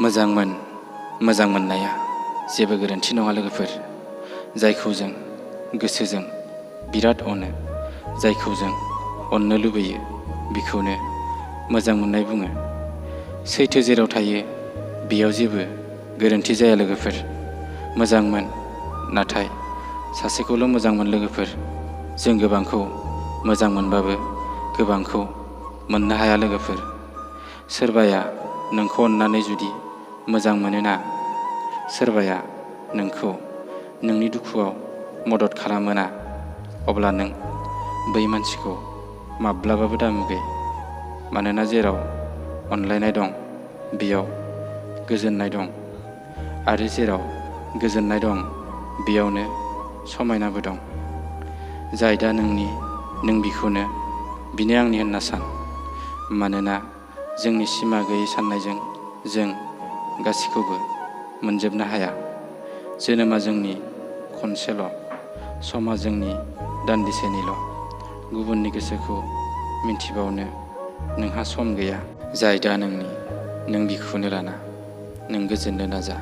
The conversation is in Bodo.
मोजां मोननाया जेबो गोरोन्थि नङा लोगोफोर। जायखौ जों गोसोजों बिराद अनो, जायखौ जों अननो लुबैयो, बिखौनो मोजां मोननाय बुङो। सैथो जेराव थायो बेयाव जेबो गोरोन्थि जाया लोगोफोर। मोजां मोन, नाथाय सासेखौल' मोजां मोन लोगोफोर। जों गोबांखौ मोजां मोनबाबो गोबांखौ मोननो हाया लोगोफोर। सोरबाया नोंखौ अननानै जुदि मोजां मोनोना, सोरबाया नोंखौ नोंनि दुखुआव मदद खालामोना, अब्ला नों बै मानसिखौ माब्लाबाबो दामुगै। मानोना जेराव अनलायनाय दं बेयाव गोजोननाय दं, आरो जेराव गोजोननाय दं बेयावनो समायनाबो दं। जाय दा नों बिखौनो बिनो आंनि होनना सान। मानोना जोंनि सिमा गैयै साननायजों जों गासैखौबो मोनजोबनो हाया। जोनोमा जोंनि खनसेल', समा जोंनि दान्दिसेनिल'। गुबुननि गोसोखौ मिन्थिबावनो नोंहा सम गैया। जाय दा नों बिखौनो लाना नों गोजोननो नाजा।